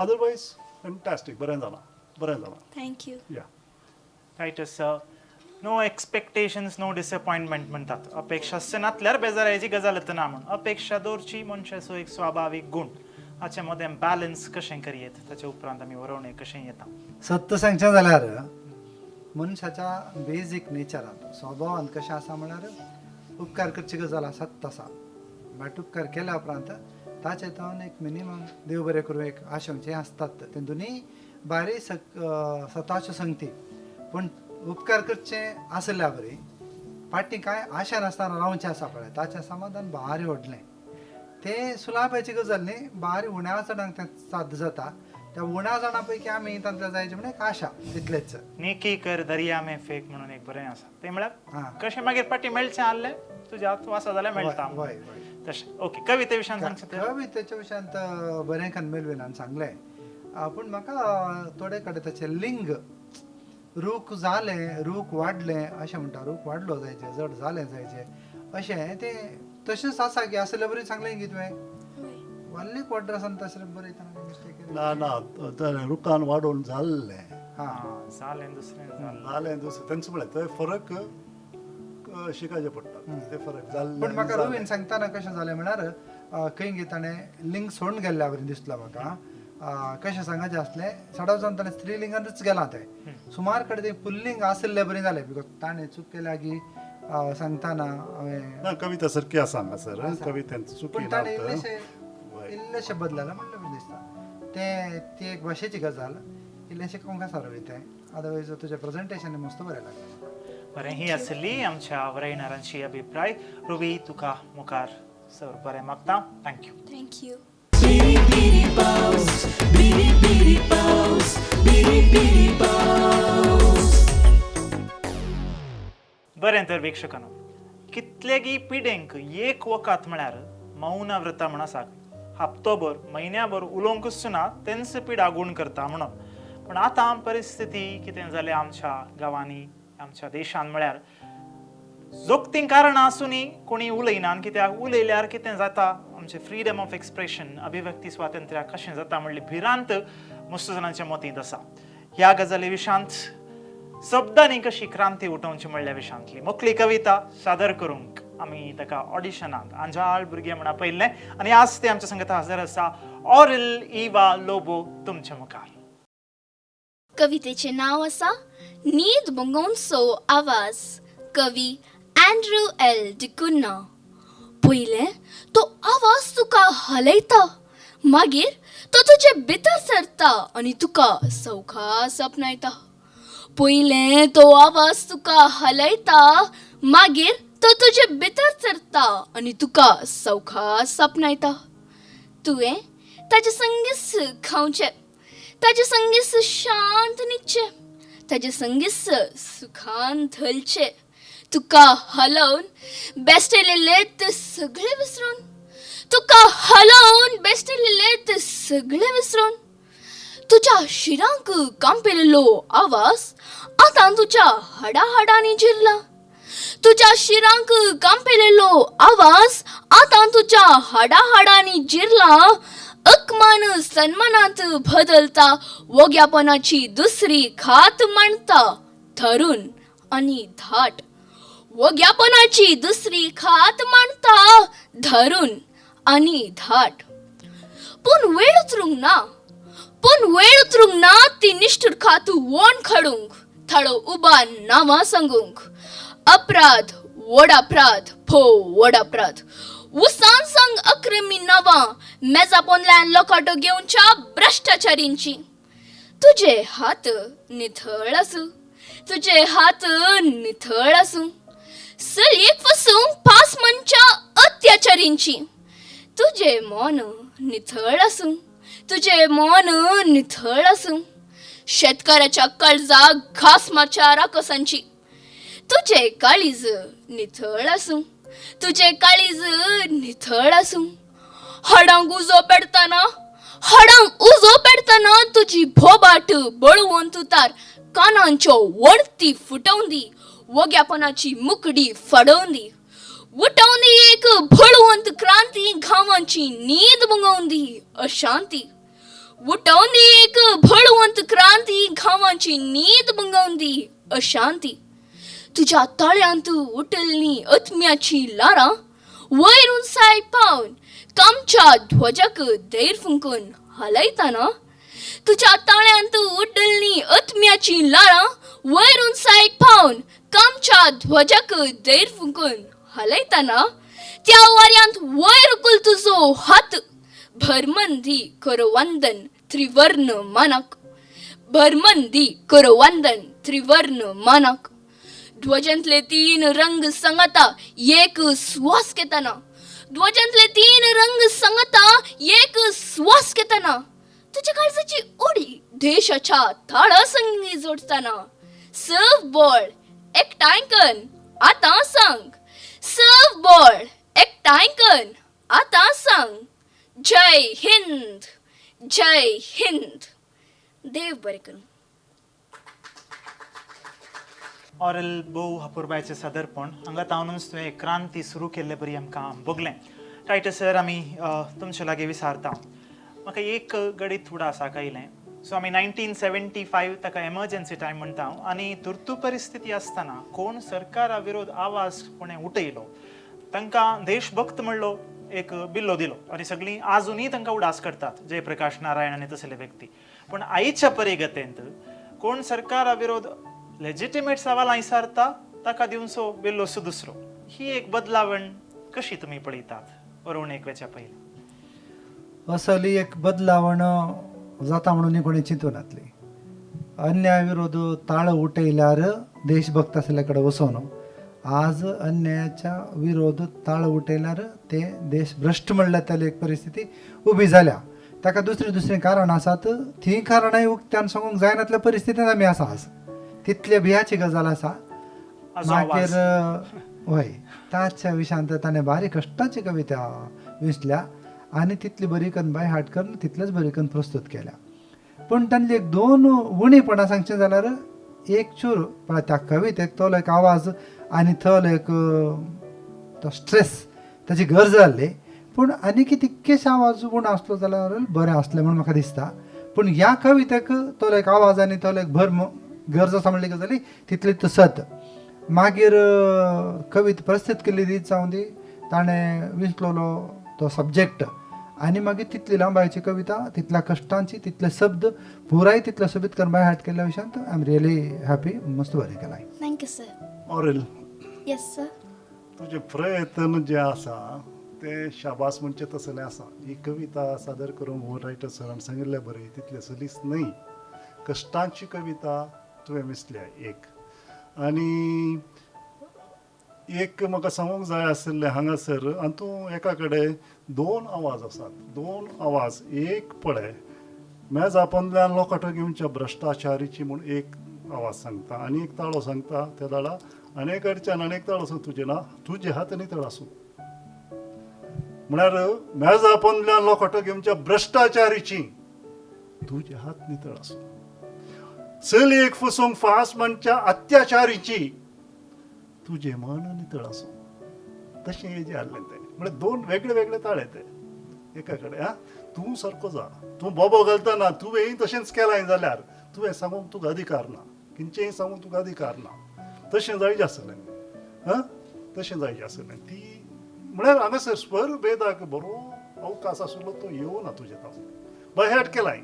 अदरवायज फॅन्टास्टीक, बरें जालां, बरें जालां. Thank you. या Titus sir, no expectations no disappointment म्हणटात. अपेक्षा नातल्यार बेजारायची गजाल ना म्हूण. अपेक्षा दवरची मनशाचो एक स्वाभावीक गूण. हाचे मदें बॅलन्स कशें करयेत ताचे उपरांत आमी वरोवणें कशें येता? सत्य सांगचें जाल्यार मनशाच्या बेजीक नेचरांत स्वभावांत कशें आसा म्हळ्यार उपकार करची गजाल आसात आसा, बट उपकार केल्या उपरांत ताचे तावन एक मिनिमम देव बरें करूं एक आशेवचें आसतात. तें दोनूय बारी सताच्यो संगती, पूण उपकार करचें आसल्या बरी फाटीं कांय आशा नासतना रावचें आसा पळय ताचें समाधान भारी व्हडलें. तें सुलाभाची गजाल न्ही, भारी उण्या जाणांक तें साध्य जाता. त्या उण्या जाणां पैकी आमी तांतल्या जायचे म्हण एक आशा तितलेच. नेकी कर दर्या में फेक म्हणून एक बरें आसा, तें म्हळ्यार कशें मागीर फाटीं मेळचें आहलें तुज्या तूं आसा जाल्यार मेळटा तशें. ओके, कविते विशयान सांगचें? कवितेच्या विशयांत बरें कन मेलविनान सांगलें, पूण म्हाका थोडे कडेन ताचें लिंग रूख जालें, रूख वाडलें अशें म्हणटा, रूख वाडलो जायचे, जड जालें जायचे अशें तें तशेंच आसा की आसले बरें सांगलें की तुवें वाल्ली क्वाड्रसान तशें बरयतना मिस्टेक ना ना, रुखान वाडोवन जाल्लें हां जालें दुसरें जालें दुसरें तेंच म्हळ्यार थंय फरक शिकायचें पडटा, ते फरक जाल्लें. पूण म्हाका रुवीन सांगतना कशें जालें म्हळ्यार खंय ताणें लिंग सोडून गेल्ल्या बरें दिसलो म्हाका. कशें सांगाचें आसलें चडाव जावन ताणें स्त्रीलिंगांतच गेलां तें, सुमार कडेन तें पुल्लिंग आशिल्ले बरें जालें because ताणें चूक केल्या की सांगतना हांवें ना कविता सारकी आसा हांगासर, कवितेंत चुकी पूण ना. ताणें इल्लेशें इल्लेशें बदललां म्हणलें बरें दिसता तें. ती एक भाशेची गजाल इल्लेशें कोंका सारवय तें, अदरवायज तुजें प्रेजेंटेशन मस्त बरें लागलें म्हाका. बरें, ही आसली आमच्या वरयणारांची अभिप्राय. रुबी, तुका मुखार सर बरें मागता. Thank you. Thank you. बरें तर वीक्षकांनो, कितलेगी पिडेंक एक वखद म्हळ्यार मौनव्रता म्हण आसा. हप्तोभर म्हयन्याभर उलोवंकच ना तेंच पिडा गूण करता म्हणून. पूण आतां परिस्थिती कितें जाल्या आमच्या गांवांनी, आमच्या देशान म्हळ्यार जोगतीं कारणां आसुनूय कोणी उलयना. कित्याक उलयल्यार कितें जाता, आमचें फ्रीडम ऑफ एक्सप्रेशन, अभिव्यक्ती स्वातंत्र्य कशें जाता म्हणली भिरांत मस्त जाणांच्या मतींत आसा. ह्या गजाली विशांत शब्दांनी कशी क्रांती उठोवची म्हणल्या विशांतली मोकली कविता सादर करूंक आमी ताका ऑडिशनाक आंजाळ भुरगें म्हण आपयल्लें आनी आज ते आमच्या संगता हजर आसा. ऑरिल इवा लोबो तुमच्या मुखार. कवितेचें नांव आसा न्हीद भोंगोवचो आवाज. कवी अँड्रू एल डिकुन्ना. पयलें तो आवाज तुका हालयता, मागीर तो तुजे भितर सरता आनी तुका सवकास आपणायता. पयलें तो आवाज तुका हालयता, मागीर तो तुजे भितर सरता आनी तुका सवकास आपणायता. तुवें ताजे संगीस खावचें, ताजे संगीस शांत न्हिदचें, ताजे संगीस सुखान धलचें. तुका हलोवन बेस्टेलेले ते सगळे विसरून, तुका हलोवन बेस्टेलेले ते सगळे विसरून. तुज्या शिरांक कांपिल्लो आवाज आतां तुज्या हाडा हाडांनी जिरला. तुज्या शिरांक कांपिल्लो आवाज आतां तुज्या हाडा हाडांनी जिरला. अकमान सन्मानांत बदलता, वोग्यापणाची दुसरी खात मांडता थरून आनी धाट. वोग्यापणाची दुसरी खात मांडता धरून आनी धाट. पूण वेळ उतरूंक ना, पूण वेळ उतरूंक ना ती निश्ठूर खात वोण काडूंक, थाळो उबा नांवां सांगूंक. अपराध व्हड अपराध, भोव व्हड अपराध. उसान सांग अक्रमी नांवां मेजा पोंदल्यान लोकाटो घेवच्या भ्रश्टाचारींची. तुजे हात निथळ आसूं, तुजे हात निथळ आसूं, सलयेक फसूंक पास मनच्या अत्याचारींची. तुजें मन निथळ आसूं, तुजें मन निथळ आसूं, शेतकाराच्या काळजाक घास मारच्या राकोसांची. तुजें काळीज निथळ आसूं, तुजें काळीज निथळ आसूं, हाडांक उजो पेडतना, हाडांक उजो पेडतना तुजी भोबाट बळवंत उतार कानांच्यो वणती फुटोवन दी, वोग्यापणाची मुकडी फडोवन दी. उठोवन दी एक बळवंत क्रांती, घामांची न्हीद भंगोवन दी अशांती. उठोवन दी एक बळवंत क्रांती, घामांची न्हीद भंगोवन दी अशांती. तुज्या ताळ्यांत उठल्लीं आत्म्याचीं ल्हारां वयर उंचाय पावन कामच्या ध्वजाक धैर फुंकून हालयतना. तुज्या ताळ्यांत उड्डल्लीं आत्म्याचीं ल्हारां वयर उंचाय पावन कामच्या ध्वजाक धैर फुंकून हालयतना. त्या वाऱ्यांत वयर उखल तुजो हात, भरमंदी करवंदन त्रिवर्ण मानाक, भरमंदी करवंदन त्रिवर्ण मानाक. ध्वजांतले तीन रंग सांगता एक स्वास घेतना, ध्वजांतले तीन रंग सांगता एक स्वास घेतना. तुज्या काळजाची उडी देशाच्या ताळा संगी जोडतना. सर्व बळ एकठांय कर आतां सांग, सर्व बळ एकठांय कर आतां सांग. जय हिंद, जय हिंद. देव बरें करूं. ऑरल, भोव अपुरबायचें सादरपण. हांगा तावनूच तुवें क्रांती सुरू केल्ले बरी आमकां भोगलें. टायटस सर, आमी तुमचे लागीं विचारता. म्हाका एक गणीत उडासाक आयलें. सो आमी 1975 ताका एमर्जन्सी टायम म्हणटा आनी तुर्तू परिस्थिती आसतना कोण सरकारा विरोध आवाज कोणें उठयलो तांकां देशभक्त म्हणलो. एक बिल्लो दिलो आनी सगळीं आजुनूय तांकां उडास करतात, जयप्रकाश नारायण आनी तसले व्यक्ती. पूण आयच्या परिगतेंत कोण सरकारा विरोध लेजिटिमेट सवाल विचारता ताका दिवचो बिल्लोसो दुसरो. ही एक बदलावण कशी तुमी पळयतात बरोवणेक वेच्या पयलीं? असली एक बदलावण जाता म्हणून कोणी चिंतूं नासली. अन्याय विरोध ताळ उठयल्यार देशभक्त आसल्या कडेन वचोन आज अन्यायाच्या विरोध ताळ उठयल्यार ते देश भ्रश्ट म्हणल्यार त्याली एक परिस्थिती उबी जाल्या. ताका दुसरीं दुसरीं कारणां आसात, तीं कारणांय उक्त्यान सांगूंक जायनातल्या परिस्थितींत आमी आसा आज. तितले भियाची गजाल आसा. मागीर हय ताच्या विशयांत ताणें बारीक कश्टाची कविता विंचल्या आनी तितली बरी करून बाय हार्ट करून तितलेच बरी करून प्रस्तूत केल्या. पूण तांतली एक दोन उणेपणां सांगचें जाल्यार एक चूर पळय त्या कवितेक तो एक आवाज आनी थल एक तो स्ट्रेस ताची गरज जाल्ली. पूण आनी तितकेश आवाज उणो आसलो जाल्यार बरें आसलें म्हूण म्हाका दिसता. पूण ह्या कवितेक तो एक आवाज आनी तो एक भर गरज आसा म्हणली गजाली तितली तो सत. मागीर कविता प्रस्तूत केल्ली रीत जावं दी, ताणें विंचलोलो तो सब्जेक्ट आनी मागीर तितली लांबायची कविता, तितल्या कश्टांची, तितले शब्द पुराय तितले सोबीत करून बाय हार्ट केल्ल्या विशयांत I am really happy. मस्त बरें केलां. Thank you sir. Aurel. Yes sir. तुजे प्रयत्न जे आसा ते शाबास म्हणचे तसले आसा. ही कविता सादर करूंक हो रायटर सरान सांगिल्ले बरें तितले सलीस न्हय. कश्टांची कविता तुवें विंचल्या एक. आनी एक म्हाका सांगूंक जाय आशिल्लें हांगासर आनी तूं एका कडेन दोन आवाज आसात, दोन आवाज. एक पळय मेजा पोंदल्यान लोकाटो घेवच्या भ्रश्टाचारीची म्हूण एक आवाज सांगता आनी एक ताळो सांगता त्या दाडा आनी एक कडच्यान आनी एक ताळो सांगता तुजे ना तुजे हात नितळ आसूं. म्हळ्यार मेजा पोंदल्यान लोकाटो घेवच्या भ्रश्टाचारीची तुजे हात नितळ आसूं. चलयेक फसोवंक फास म्हणच्या अत्याचारीची तुजें मन नितळ आसूं. तशें हेजें आहलें तें. म्हळ्यार दोन वेगळे वेगळे ताळे ते एका कडेन. आं तूं सारको जा, तूं बोबो घालतना तुवेंय तशेंच केलां जाल्यार तुवें सांगूंक तुका अधिकार ना, किंचेंय सांगूंक तुका अधिकार ना. तशें जायजे आसलें. आं तशें जायजें आसलें. ती म्हळ्यार हांगासर स्वर भेदाक बरो अवकाश आशिल्लो तो येवना तुजें तातूंत. बाय हार्ट केलां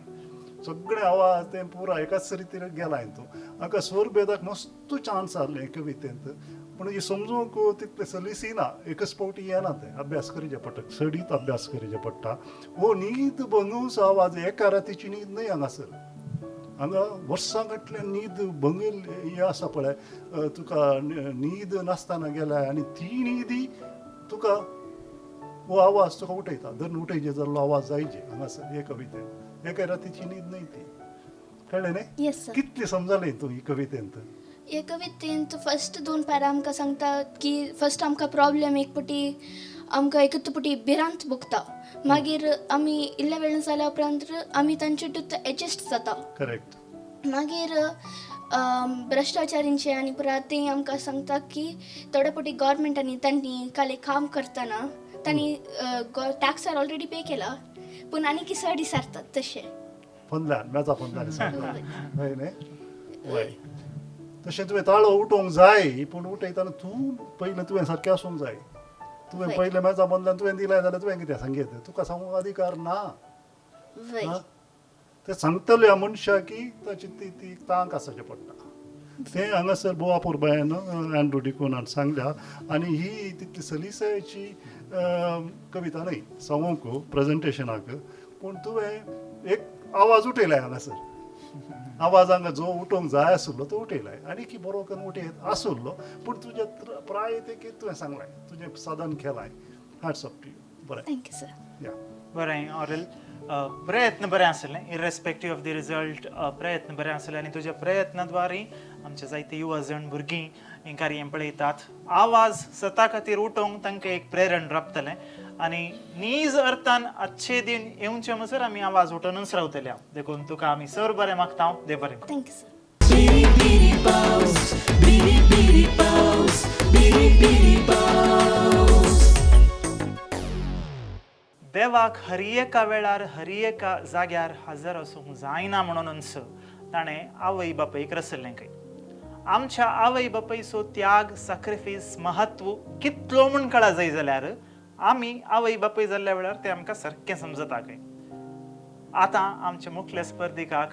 सगळे आवाज तें पुरा एकाच रितीन गेलां तूं. हांगा स्वर भेदाक मस्त चान्स आहलें कवितेंत. पूण ही समजूंक तितलें सलीस ना, एकच फावटी येना तें. अभ्यास करचें पडटा, चडीत अभ्यास करचें पडटा. हो न्हीद भंगूस आवाज एका रातीची न्हीद न्हय हांगासर. हांगा वर्सां गटल्यान न्हीद भंगल हें आसा पळय तुका न्हीद नासतना गेल्या आनी ती न्हीदी तुका हो आवाज तुका उठयता. धरून उठयचे जाल्लो आवाज जायचे हांगासर हे कवितेन. एका रातीची न्हीद न्हय ती. कळ्ळें न्ही? Yes sir. कितली समजलें तूं ही कवितेंत? हे कवितेंत फस्ट दोन पॅरा आमकां सांगता की फस्ट आमकां प्रॉब्लेम एक पटी आमकां एकच पटी भिरांत भोगता, मागीर आमी इल्ल्या वेळ जाल्या उपरांत आमी तांचे एडजस्ट जाता. करेक्ट. मागीर भ्रश्टाचारींचे आनी पुरा ते आमकां सांगता की थोडे पटी गव्हर्मेंटांनी तांणी काल काम करतना तांणी टॅक्सार ऑलरेडी पे केला पूण आनी की चड विसारतात तशें पोंदल्यान मेजा पोंदल्यान हय न्ही? हय तशें तुवें ताळो उठोवंक जाय पूण उठयतना तूं पयलें तुवें सारकें आसूंक जाय. तुवें पयलें मेजा पोंदल्यान तुवें दिलें जाल्यार तुवें कितें सांगयत तुका सांगूंक अधिकार ना. तें सांगतले ह्या मनशाक की ताची ती ती तांक आसाचें पडटा. तें हांगासर भोव अपुरबायेन एन्ड्रू डिकोनान सांगल्या. आनी ही तितली सलीसायेची कविता न्हय सांगूंक प्रेजेंटेशनाक, पूण तुवें एक आवाज उठयलाय हांगासर. आवाज हांगा जो उठोवंक जाय आशिल्लो तो उठयलाय आनी की बरो करून उठयत आशिल्लो. पूण तुजें प्राय तें कितें तुवें सांगलाय, तुजें साधन केलाय. Hats off to you. बरें, thank you sir. या बरें ऑरेल, प्रयत्न बरें आसले इररेस्पेक्टीव ऑफ the result. प्रयत्न बरें आसले आनी तुज्या प्रयत्नाद्वारे आमचे जायते युवा जण भुरगीं हें कार्य पळयतात. आवाज सता खातीर उठोवंक तांकां एक प्रेरण राबतलें आनी नीज अर्थान आजचे दिन येवचे म्हणसर आमी आवाज उठोवनच रावतले. हांव देखून तुका आमी सर बरें मागता. हांव देव बरें. Thank you sir. बिरी बिरी पावस, बिरी बिरी पावस, बिरी बिरी पावस. देवाक हर एका वेळार हर एका जाग्यार हजर आसूंक जायना म्हणूनच ताणें आवय बापायक रसल्लें खंय. आमच्या आवय बापायचो त्याग, सॅक्रिफायस, महत्व कितलो म्हूण कळा जाय जाल्यार आमी आवय बापूय जाल्ल्या वेळार ते आमकां सारकें समजता खंय. आतां आमच्या मुखल्या स्पर्धिकाक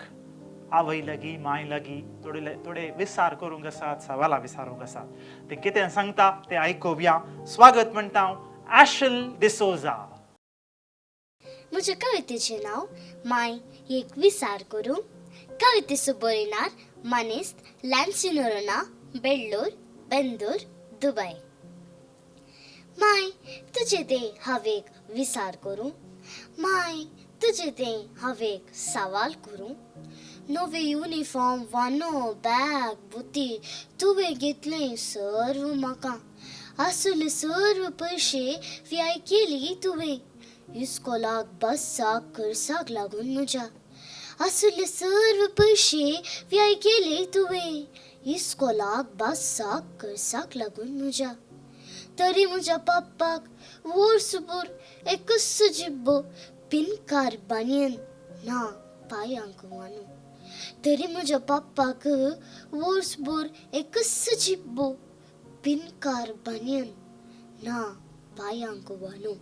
आवय लागीं माय लागीं थोडे थोडे विचार करूंक आसात, सवालां विचारूंक आसात. ते कितें सांगता ते आयकुया. स्वागत म्हणटा हांव आशल डिसोजा. म्हज्या कवितेचें नांव माय एक विचार करूं. कवितेचो बरयणार मानेस्त लॅन्सी नोरोना, बेल्लोर, बेंदूर, दुबय. माय तुजें तें हांव एक विचार करूं, माय तुजें तें हांव एक सवाल करूं. नवे युनिफॉर्म, वानो, बॅग, बुती तुवें घेतलें सर्व म्हाका, आसले सर्व पयशे व्याय केली तुवें, इस्कोलाक बसाक खर्चाक लागून म्हज्या. आसले सर्व पयशे व्याय केले तुवें, इस्कोलाक बसाक खर्चाक लागून म्हज्या. तरी म्हज्या पप्पाक वर्सभर एकूच जिब्बो पिनकार बानयन ना पांयांक वानो. तरी म्हज्या पप्पाक वर्सभर एकूच जिब्बो पिनकार बानयन ना पांयांक वानो.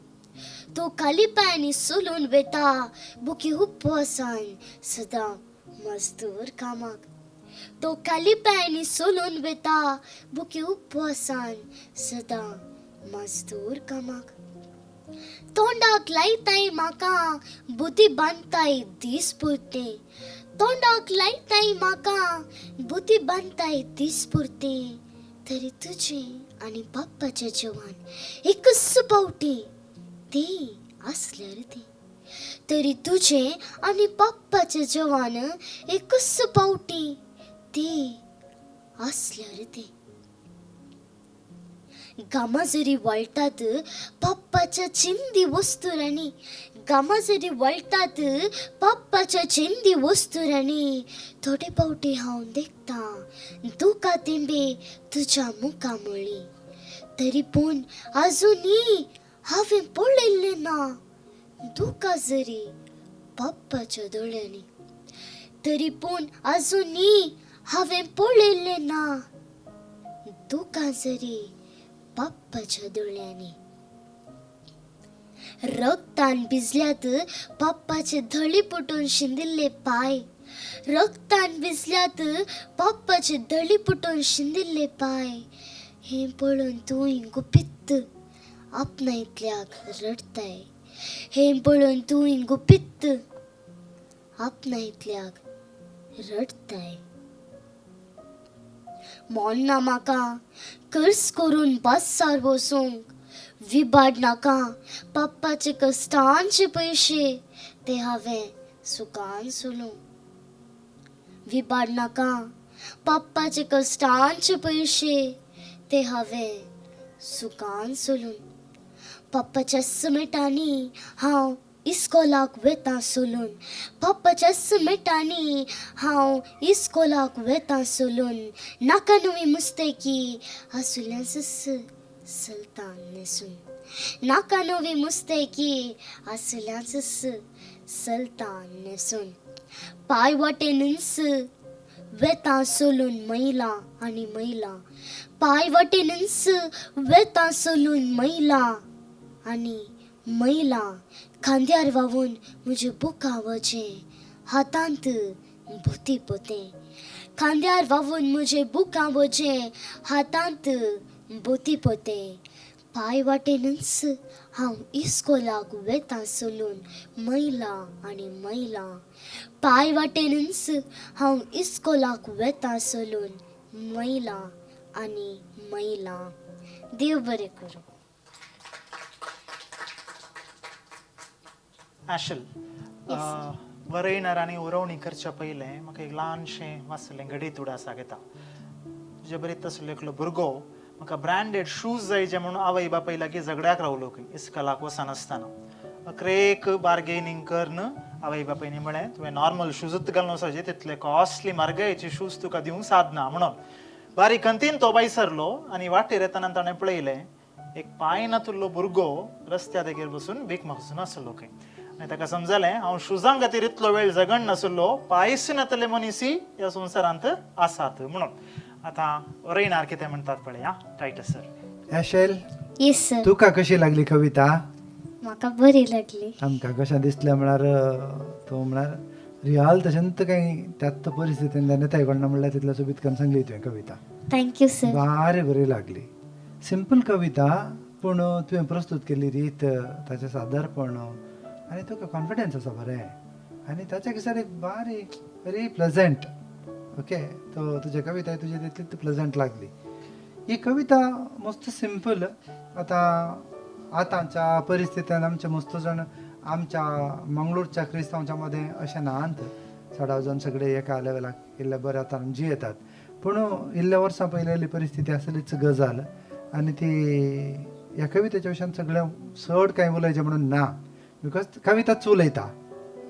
तो कालिपायांनी सोलून वेता बुकी उपवासान सदां मजदूर कामाक. तो कालिपायांनी सोलून वेता बुकी उपवासान सदां मजदूर कामाक. तोंडाक लायताय म्हाका बुद्दी बांदताय दीस पुरते, तोंडाक लायताय म्हाका बुद्दी बांदताय दीस पुरते. तरी तुजें आनी बाप्पाचें जेवण एकच पावटी तें आसल्यार तें. तरी तुजें आनी बाप्पाचें जेवण एकच पावटी तें आसल्यार तें. गामा जरी वळटात पप्पाच्या चिंदी वस्तुरांनी, गामा जरी वळटात पप्पाच्या चिंदी वस्तुरांनी. थोडे फावटी हांव देखतां दुकां तेंबे तुज्या मुखा मळी, तरी पूण आजुनूय हांवें पळयल्लें ना दुकां जरी पप्पाच्या दोळ्यांनी. तरी पूण आजुनूय हांवें पळयल्लें ना दुकां जरी पप्पाच्या दोळ्यांनी. रक्तान भिजल्यात पप्पाचे धळी पुटून शिंदिल्ले पांय, रक्तान भिजल्यात पप्पाचे धळी पुटून शिंदिल्ले पांय. हें पळोवन तूं गुपीत आपणायतल्याक रडताय, हें पळोवन तूं गुपीत आपणायतल्याक रडताय. मोन ना म्हाका कर्स करून बसार बसूंक, विबाड नाका पप्पाचे कश्टांचे पयशे ते हांवें सुखान सोलूंक. विबाड नाका पप्पाचे कश्टांचे पयशे ते हांवें सुखान सोलून. पप्पाच्या सुमेटांनी हांव इस्कोलाक वेता सोलून, पप्पाच्या सुमेटांनी हांव इस्कोलाक वेता सोलून. नाका नवी मुस्तेकी आसुल्यांच सलतान न्हेसून, नाका नवी मुस्तेकी आसुल्यांच सलतान न्हेसून. पांय वाटेनच वेता सोलून मैलां आनी मैलां, पांय वाटेनच वेता सोलून मैलां आनी मैलां. खांद्यार व्हांवून म्हज्या बुकां वजें हातांत भुती पोतें, खांद्यार व्हांवून म्हजें बुकां वजें हातांत बोती पोतें. पांय वाटेनच हांव इस्कोलाक वेता सोलून मैलां आनी मैलां, पांय वाटेनच हांव इस्कोलाक वेता सोलून मैलां आनी मैलां. देव बरें करूं. आशल, बरयणार आनी उरोवणी करच्या पयलें म्हाका एक ल्हानशें वाचलें घडीत उडासाक येता. तुजे बरी तसलो एकलो भुरगो म्हाका ब्रँडेड शूज जाय जे म्हणून आवय बापाय लागीं झगड्याक रावलो खंय इस्कोलाक वचनासतना. अकरेक बार्गेनींग करन आवय बापायनी म्हळें तुवें नॉर्मल शूजूच घालून वचपाचे, तितले कॉस्टली म्हारगायेचे शूज तुका दिवंक सादना म्हणून. बारीक अंतीन तो बाय सरलो आनी वाटेर येतना ताणें पळयलें एक पांय नातुल्लो भुरगो रस्त्या देगेर बसून भीक मागून आसलो खंय. आनी ताका समजलें हांव शुजां खातीर इतलो वेळ झगड नासलो, पांयस नातले मनीसी ह्या संवसारांत आसात म्हणून. आतां रयणार कितें म्हणटात पळया. Titus sir. Ashel, Yes sir. तुका कशी लागली कविता? म्हाका बरी लागली. आमकां कशें दिसलें म्हळ्यार तूं म्हळ्यार रियल तशेंच कांय त्याच परिस्थितीन येताय कोण ना म्हणल्यार तितलें सोबीत करून सांगली तुवें कविता. Thank you sir. बारी बरी लागली. सिंपल कविता पूण तुवें प्रस्तूत केल्ली रीत, ताचें सादरपण आनी तुका कॉन्फिडन्स आसा बरें आनी ताच्या किसार एक बारी व्हेरी प्लेजंट. ओके, तो तुज्या कविता तुजी तितली प्लेजंट लागली. ही कविता मस्त सिंपल. आतां आतांच्या परिस्थितीन आमचे मस्त जाण आमच्या मंगळूरच्या क्रिस्तांवच्या मदें अशें नात, चडाव जाण सगळे एका लेवलाक इल्ले बऱ्या आतां जियेतात. पूण इल्ल्या वर्सां पयली परिस्थिती आसलीच गजाल आनी ती ह्या कवितेच्या विशयान सगळें चड कांय उलयचें म्हणून ना, because कविताच उलयता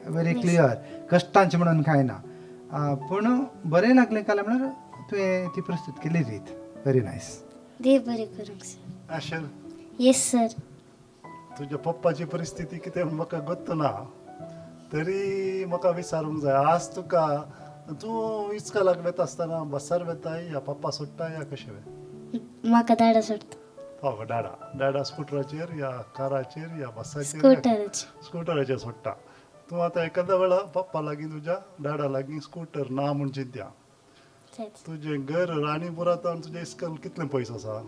व्हेरी क्लियर, कश्टांचें म्हणून कांय ना. पूण बरें लागलें काल म्हळ्यार तुवें ती प्रस्तूत केली रीत व्हेरी नायस. देव बरें करूंक सर. आशेल. Yes sir. तुज्या पप्पाची परिस्थिती कितें म्हाका गोत्त ना, तरी म्हाका विचारूंक जाय. आज तुका तूं इस्कॉलाक वेता आसतना बसार वेताय या पप्पा सोडटा या कशें वे? म्हाका डाडा सोडटा. हय, डाडा. डाडा स्कुटराचेर या काराचेर या बसाचेर? स्कुटराचेर. स्कुटराचेर सोडटा. तूं आतां एखाद्या वेळा पप्पा लागीं तुज्या डाडा लागीं स्कुटर ना म्हूण चिंत्या. तुजें घर राणीपुरांत तुजें इस्कॉल कितलें पयस आसा?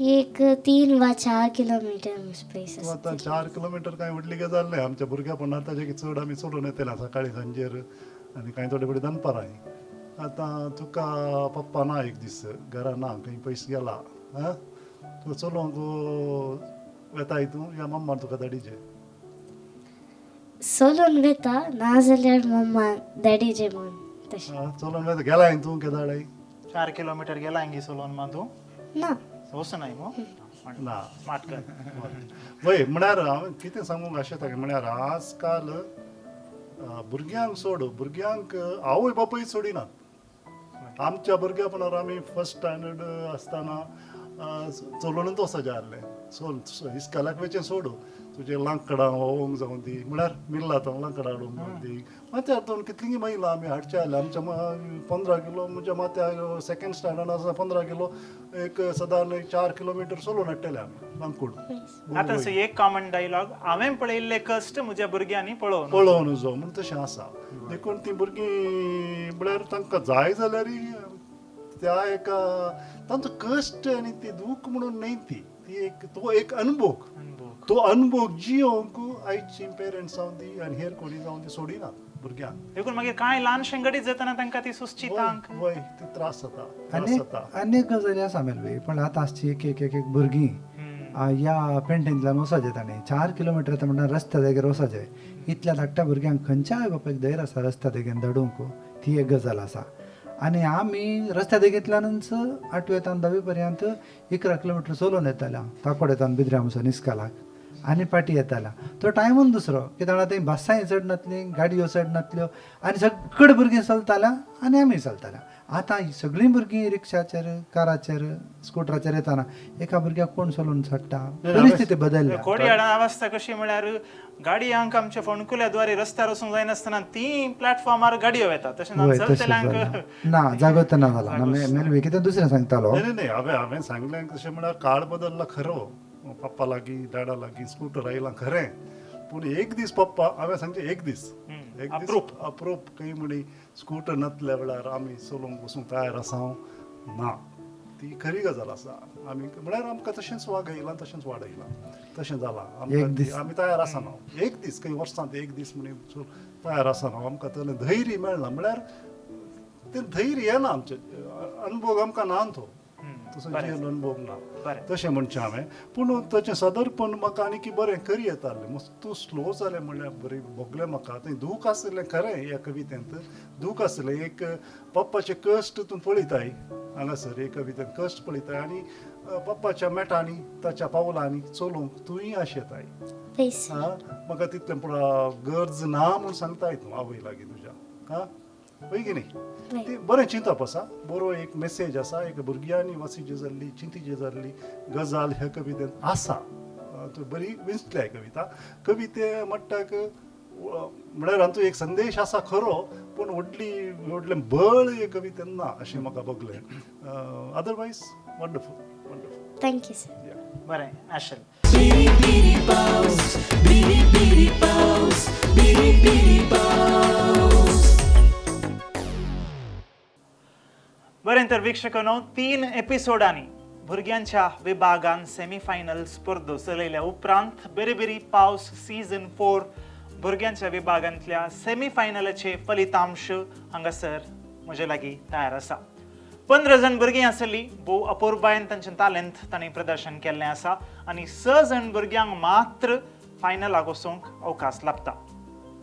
एक 3 वा 4 किलोमीटर पयस आसा. आतां 4 किलोमीटर कांय व्हडली गजाल न्हय. आमच्या भुरग्यापणार ताजे चड आमी चलोवन येतले सकाळीं सांजेर आनी कांय थोडे फुडें दनपारां. आतां तुका पप्पा ना एक दीस घरा ना, खंय पयस गेला, आं तूं चलोवंक वेताय तूं या मम्मा तुका धाडीचे? चलोवन वेता, नाजाल्यार मम्मा धाडीचे म्हूण तशें. चलोवन वेता गेलाय तूं केदाळाय? 4 किलोमीटर गेलाय गी चलोवन मा तूं? ना. वचनाय मो? ना. स्मार्ट कर. वय म्हळ्यार हांवें कितें सांगूंक आशेता म्हळ्यार आज काल भुरग्यांक सोड, भुरग्यांक आवय बापूय सोडिनात. आमच्या भुरग्यापणार आमी फर्स्ट स्टँडर्ड आसतना चलोवनूच वचचें आहलें. सो इस्कॉलाक वयचें सोड, तुजें लांकडां व्होवंक जावं ती, म्हळ्यार मिल्लांत लांकडां हाडूंक जावं ती, माथ्यार दोन कितलीं मैलां आमी हाडचें आहलें. आमच्या 15 किलो म्हज्या माथ्यार सेकंड स्टँडर्ड आसा 15 किलो एक सदां 4 किलोमिटर चलोवन हाडटले आमी लांकूड. आतां एक कॉमन डायलॉग हांवें पळयल्ले कश्ट म्हज्या भुरग्यांनी पळोवन जावं म्हूण तशें आसा. देखून तीं भुरगीं म्हळ्यार तांकां जाय जाल्यार त्या एका तांचो कश्ट आनी ती दूख म्हणून न्हय, ती ती एक तो एक अनुभोग, तो अनुभोग जियोंक आयची पेरंट्स जावं दी आनी हेर कोणी जावं दी सोडिनात भुरग्यांक. देखून मागीर कांय ल्हानशें घडीत जातना तांकां ती सुचची तांक वय ती त्रास जाता. आनी एक गजाली आसा मेलवी, पण आतां आसची एक एक एक एक भुरगीं ह्या पेंटींतल्यान वचपाचें ताणें 4 किलोमिटर आतां म्हणटा रस्त्या देगेर वचपाचें. इतल्या धाकट्या भुरग्यांक खंयच्या आवय बापायक धैर्य आसा रस्त्या देगेन धाडूंक? ती एक गजाल आसा. आनी आमी रस्त्या देगेंतल्यानच 8वी तावन 10वी पर्यंत 11 किलोमिटर चलोवन येताले ताकोड येतान बिद्र्या म्हणसर इस्कॉलाक आनी पाटी येताले. तो टायमूच दुसरो कित्याक जाणा, थंय बसांय चड नासलीं, गाडयो चड नासल्यो आनी सगळे भुरगीं चलताले आनी आमी चलताले. आतां सगळीं भुरगीं रिक्षाचेर, काराचेर, स्कुटराचेर येताना एका भुरग्याक कोण चलोवन सोडटा? परिस्थिती बदलल्या. कोडयाळा अवस्था कशी म्हळ्यार गाडयांक आमच्या फोंडकुल्या द्वारे रस्त्यार वचूंक जायनासतना ती प्लॅटफॉर्मार गाडयो येतात, तशें चलतल्यांक ना जागो ना जाला. मेलवी कितें दुसरें सांगतालो? न्ही हांवें सांगलें तशें म्हळ्यार काळ बदल्ला खरो, पप्पा लागीं डाडा लागीं स्कुटर आयलां खरें, पूण एक दीस पप्पा हांवें सांगचें एक दीस एक दीस अप्रूप खंय म्हणी स्कुटर नासल्या वेळार आमी चलोवंक वचूंक तयार आसा ना, ती खरी गजाल आसा. आमी म्हळ्यार आमकां तशेंच वागयलां, तशेंच वाडयलां, तशें जालां. आमी तयार आसना एक दीस खंय वर्सांत एक दीस म्हणी तयार आसना, आमकां तसलें धैर्य मेळना. म्हळ्यार तें धैर्य येना, आमचें अनुभव आमकां ना तो तसो जिवन अनुभव ना तशें म्हणचें हांवें. पूण ताचें सदरपण म्हाका आनी बरें करी येतालें, मस्त स्लो जालें म्हणल्यार बरें भोगलें म्हाका. थंय दूख आसलें खरें ह्या कवितेंत दूख आसलें. एक पप्पाचें कश्ट तूं पळयताय हांगासर, एक कवितेंत कश्ट पळयताय आनी पप्पाच्या मेटांनी ताच्या पावलांनी चलोवंक तूंय आशेताय. आं म्हाका तितलें पूण गरज ना म्हूण सांगताय तूं आवय लागीं तुज्या. आं वय की न्ही? ती बरें चिंतप आसा, बरो एक मेसेज आसा. एक भुरग्यांनी वासीची जाल्ली चिंतीची जाल्ली गजाल ह्या कवितेंत आसा. बरी विंचल्या कविता. कविते म्हणटाक म्हळ्यार हातूंत एक संदेश आसा खरो, पूण व्हडली व्हडलें बळ हे कवितेन ना अशें म्हाका भोगलें. Otherwise wonderful wonderful. Thank you sir. बरें आशल. बिरी बिरी पावस, बिरी बिरी पावस, बिरी बिरी पावस. बरें तर वीक्षकांनो, 3 एपिसोडांनी भुरग्यांच्या विभागान सेमीफायनल स्पर्धो चलयल्या उपरांत बिरी बिरी पावस सीझन 4 भुरग्यांच्या विभागांतल्या सेमीफायनलाचे फलितांश हांगासर म्हजे लागीं तयार आसा. 15 जाण भुरगीं आसली, भोव अपुरबायेन तांचें तालेंत तांणी प्रदर्शन केल्लें आसा आनी 6 जाण भुरग्यांक मात्र फायनलाक वचूंक अवकाश लाभता.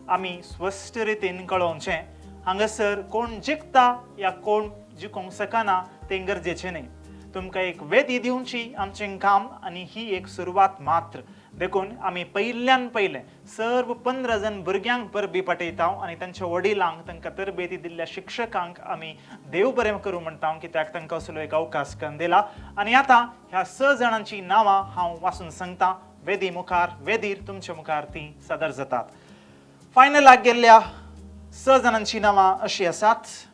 आमी स्पश्ट रितीन कळोवचें हांगासर कोण जिखता या कोण जिखोवंक शकना तें गरजेचें न्हय. तुमकां एक वेदी दिवची आमचें काम आनी ही एक सुरवात मात्र. देखून आमी पयल्यान पयलें सर्व 15 जाण भुरग्यांक परबी पाठयता आनी तांच्या वडिलांक, तांकां तरबेती दिल्ल्या शिक्षकांक आमी देव बरें करूं म्हणटा, कित्याक तांकां असलो एक अवकाश करून दिला. आनी आतां ह्या 6 जाणांची नांवां हांव वाचून सांगता. वेदी मुखार, वेदीर तुमच्या मुखार तीं सादर जातात. फायनलाक गेल्ल्या 6 जाणांची नांवां अशीं आसात.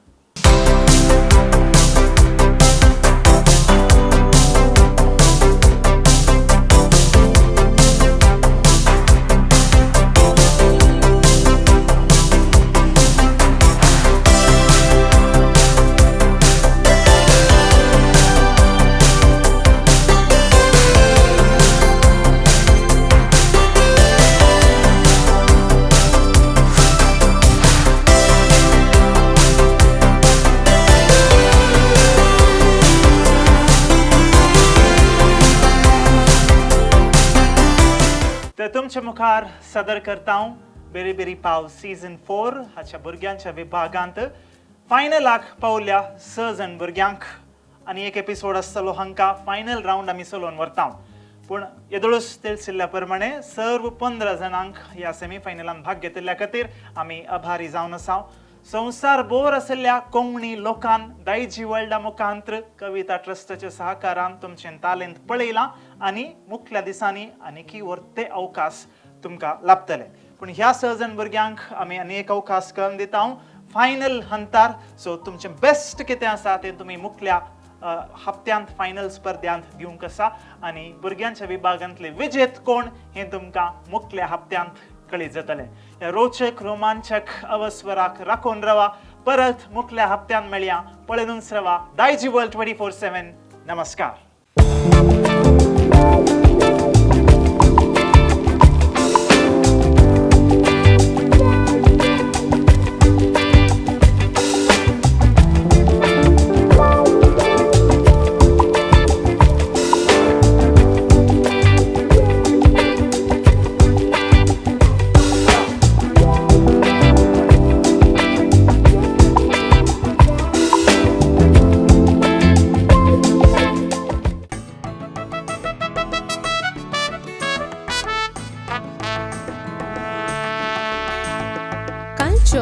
तुमच्या मुखार सादर करता हांव बिरी बिरी पावस सीझन 4 हाच्या भुरग्यांच्या विभागांत फायनलाक पावल्या 6 जाण भुरग्यांक आनी एक एपिसोड आसतलो हांकां फायनल रावंड आमी चलोवन व्हरता. पूण येदोळूच तेलशिल्ल्या प्रमाणे सर्व 15 जाणांक ह्या सेमीफायनलान भाग घेतिल्ल्या खातीर आमी आभारी जावन आसा. संवसार भर आशिल्ल्या कोंकणी लोकान दायजी वर्ल्डा मुखांत्र कविता ट्रस्टाच्या सहकारान तुमचें तालेंत पळयलां आनी मुखल्या दिसांनी आनीकी व्हरते अवकाश तुमकां लाभतले. पूण ह्या 6 जाण भुरग्यांक आमी आनी एक अवकाश करून दिता फायनल हंतार. सो तुमचें बेस्ट कितें आसा तें तुमी मुखल्या हप्त्यांत फायनल स्पर्ध्यांत दिवंक आसा आनी भुरग्यांच्या विभागांतले विजेत कोण हें तुमकां मुखल्या हप्त्यांत कळीत जातलें. ह्या रोचक रोमांचक अवस्वराक राखून रावा. परत मुखल्या हप्त्यांत मेळया. पळयनूच रावा दायजी वर्ल्ड 24/7. नमस्कार.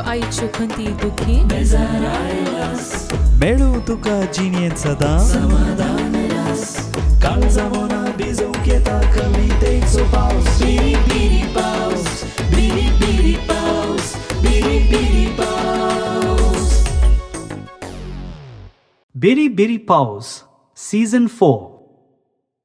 आईच्यो खंती दुखी मेळूं तुका जिणेंत सदां समाधान रास, काळजा मना भिजोवंक येता कवितेचो पावस. बिरी बिरी पावस, बिरी बिरी पावस, बिरी बिरी पावस. बिरी बिरी पावस सीझन 4.